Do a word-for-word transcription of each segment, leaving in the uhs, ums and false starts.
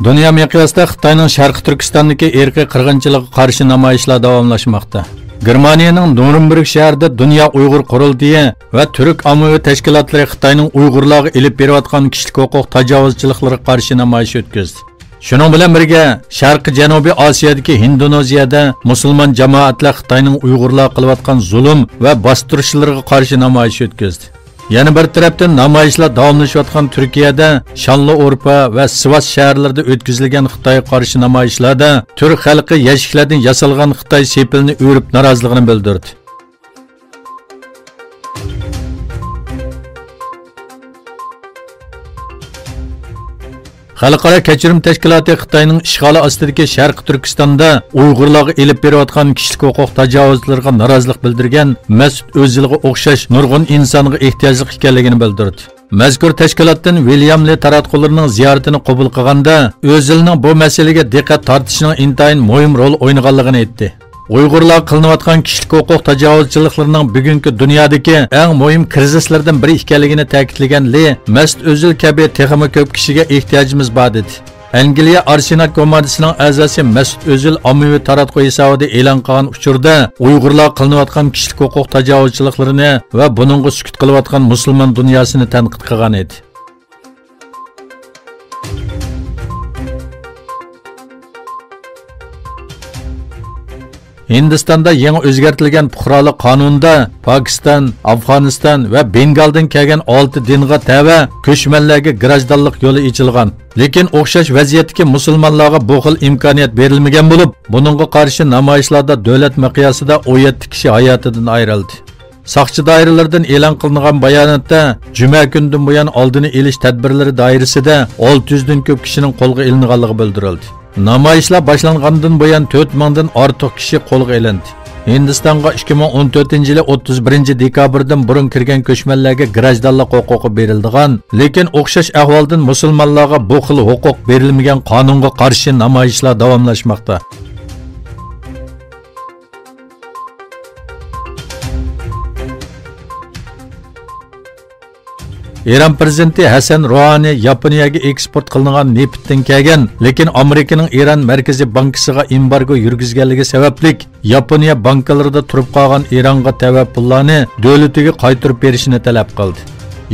دۇنيا مىقياسىدا خىتاينىڭ شەرقىي تۈركىستاندىكى ئىرقىي قىرغىنچىلىقىغا قارشى نامايىشلار داۋاملاشماقتا. گېرمانىيەنىڭ نۇرنبېرگ شەھىرىدە دۇنيا ئۇيغۇر قۇرۇلتىيى ۋە تۈرك ئاممىۋى تەشكىلاتلىرى خىتاينىڭ ئۇيغۇرلارغا ئېلىپ بېرىۋاتقان كىشىلىك ھوقۇق تاجاۋۇزچىلىقلىرىغا قارشى نامايىش ئۆتكۈزدى. شۇنىڭ بىلەن بىرگە، شەرقىي جەنۇبىي ئاسىيادىكى ھىندونېزىيەدە مۇسۇلمان جامائەتلەر خىتاينىڭ ئۇيغۇرلارغا قىلىۋاتقان زۇلۇم ۋە باستۇرۇشلىرىغا قارشى نامايىش ئۆتكۈزدى. يەنە بىر تەرەپتىن، نامايىشلار داۋاملىشىۋاتقان تۈركىيەدە شانلىئورفا ۋە سىۋاس شەھەرلىرىدە ئۆتكۈزۈلگەن خىتايغا قارشى نامايىشلاردا تۈرك خەلقى يەشىكلەردىن ياسالغان خىتاي سېپىلىنى ئۆرۈپ نارازىلىقىنى بىلدۈردى. خەلقئارا كەچۈرۈم تەشكىلاتى خىتاينىڭ ئىشغالى ئاستىدىكى شەرقىي تۈركىستاندا ئۇيغۇرلارغا ئېلىپ بېرىۋاتقان كىشىلىك ھوقۇق تاجاۋۇزلىرىغا نارازىلىق بىلدۈرگەن مەسئۇد ئۆزىلغا ئوخشاش نۇرغۇن ئىنسانغا ئېھتىياجلىق ئىكەنلىكىنى بىلدۈردى. مەزكۇر تەشكىلاتتىن ۋىليام لى تاراتقۇلىرىنىڭ زىيارىتىنى قوبۇل قىلغاندا، ئۆزىلنىڭ بۇ مەسىلىگە دىققەت تارتىشىنىڭ ئىنتايىن مۇھىم رول ئوينىغانلىقىنى ئېيتتى. ئۇيغۇرلارغا قىلىنىۋاتقان كىشىلىك ھوقۇق تاجاۋۇزچىلىقلىرىنىڭ بۈگۈنكى دۇنيادىكى ئەڭ مۇھىم كىرىزىسلىرىدىن بىرى ئىكەنلىكىنى تەكىتلىگەن لى، مەسئۇد ئۆزۈل كەبى تېخىمۇ كۆپ كىشىگە ئېھتىياجىمىز بار، دېدى. ئەنگلىيە ئارسېنات كوماندىسىنىڭ ئەزاسى مەسئۇد ئۆزۈل ئاممىۋى تاراتقۇ ھېسابىدا ئېلان قىلغان ئۇچۇردا ئۇيغۇرلارغا قىلىنىۋاتقان كىشىلىك ھوقۇق تاجاۋۇزچىلىقلىرىنى ۋە بۇنىڭغا سۈكۈت قىلىۋاتقان مۇسۇلمان دۇنياسىنى تەنقىد قىلغان ئىدى. ھىندىستاندا يېڭى ئۆزگەرتىلگەن پۇقرالىق قانۇندا پاكىستان، ئافغانىستان ۋە بېنگالدىن كەلگەن ئالتە دىنغا تەۋە كۆچمەنلەرگە گىراژدانلىق يولى ئېچىلغان. لېكىن ئوخشاش ۋەزىيەتتىكى مۇسۇلمانلارغا بۇ خىل ئىمكانىيەت بېرىلمىگەن بولۇپ، بۇنىڭغا قارشى نامايىشلاردا دۆلەت مىقياسىدا ئون يەتتە كىشى ھاياتىدىن ئايرىلدى. ساقچى دائىرىلىرىدىن ئېلان قىلىنغان باياناتتا، جۈمە كۈنىدىن بۇيان ئالدىنى ئېلىش تەدبىرلىرى دائىرىسىدە ئالتە يۈزدىن كۆپ كىشىنىڭ قولغا ئېلىنغانلىقى بىلدۈرۈلدى. نامايىشلار باشلانغاندىن بۇيان تۆت مىڭدىن ئارتۇق كىشى قولغا ئېلىندى. ھىندىستانغا ئىككى مىڭ ئون تۆتىنچى يىلى ئوتتۇز بىرىنچى دېكابىردىن بۇرۇن كىرگەن كۆچمەنلەرگە گىراژدانلىق ھوقۇقى بېرىلىدىغان، لېكىن ئوخشاش ئەھۋالدىن مۇسۇلمانلارغا بۇ خىل ھوقۇق بېرىلمىگەن قانۇنغا قارشى نامايىشلار داۋاملاشماقتا. ئىران پىرېزىدېنتى ھەسەن روھانى ياپونىيەگە ئېكسپورت قىلىنغان نېفىتتىن كەلگەن، لېكىن ئامېرىكىنىڭ ئىران مەركىزىي بانكىسىغا ئېمبارگو يۈرگۈزگەنلىكى سەۋەبلىك، ياپونىيە بانكىلىرىدا تۇرۇپ قالغان ئىرانغا تەۋە پۇللارنى دۆلىتىگە قايتۇرۇپ بېرىشىنى تەلەپ قىلدى.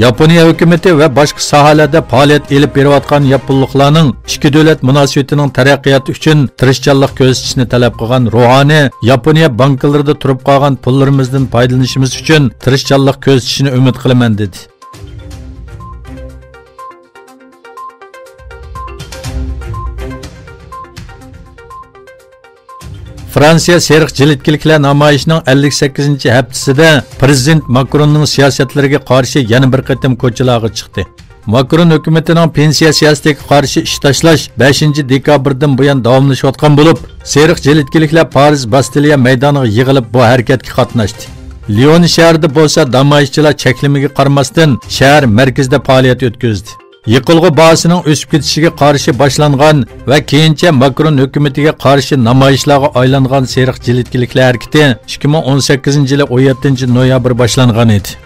ياپونىيە ھۆكۈمىتى ۋە باشقا ساھەلەردە پائالىيەت ئېلىپ بېرىۋاتقان ياپونلۇقلارنىڭ ئىككى دۆلەت مۇناسىۋىتىنىڭ تەرەققىياتى ئۈچۈن تىرىشچانلىق كۆرسىتىشىنى تەلەپ قىلغان روھانى ياپونىيە بانكىلىرىدا تۇرۇپ قالغان پۇللىرىمىزدىن پايدىلىنىشىمىز ئۈچۈن تىرىشچانلىق كۆرسىتىشىنى ئۈمىد قىلىمەن، دېدى. فرانسىيە سېرىق جىلىتكىلىكلەر نامايىشىنىڭ ئەللىك سەككىزىنچى ھەپتىسىدە پىرېزىدېنت ماكروننىڭ سىياسەتلىرىگە قارشى يەنە بىر قېتىم كوچىلارغا چىقتى. ماكرون ھۆكۈمىتىنىڭ پېنسىيە سىياسىتىگە قارشى ئىش تاشلاش بەشىنچى دېكابىردىن بۇيان داۋاملىشىۋاتقان بولۇپ، سېرىق جىلىتكىلىكلەر پارىژ باستىلىيە مەيدانىغا يىغىلىپ، بۇ ھەرىكەتكە قاتناشتى. ليون شەھىرىدە بولسا نامايىشچىلار چەكلىمىگە قارىماستىن، شەھەر مەركىزىدە پائالىيەت ئۆتكۈزدى. يېقىلغۇ باھاسىنىڭ ئۆسۈپ كېتىشىگە قارشى باشلانغان ۋە كېيىنچە ماكرون ھۆكۈمىتىگە قارشى نامايىشلارغا ئايلانغان سېرىق جىلىتكىلىكلەر ھەرىكىتى ئىككى مىڭ ئون سەككىزىنچى يىلى ئون يەتتىنچى نويابىر باشلانغان ئىدى.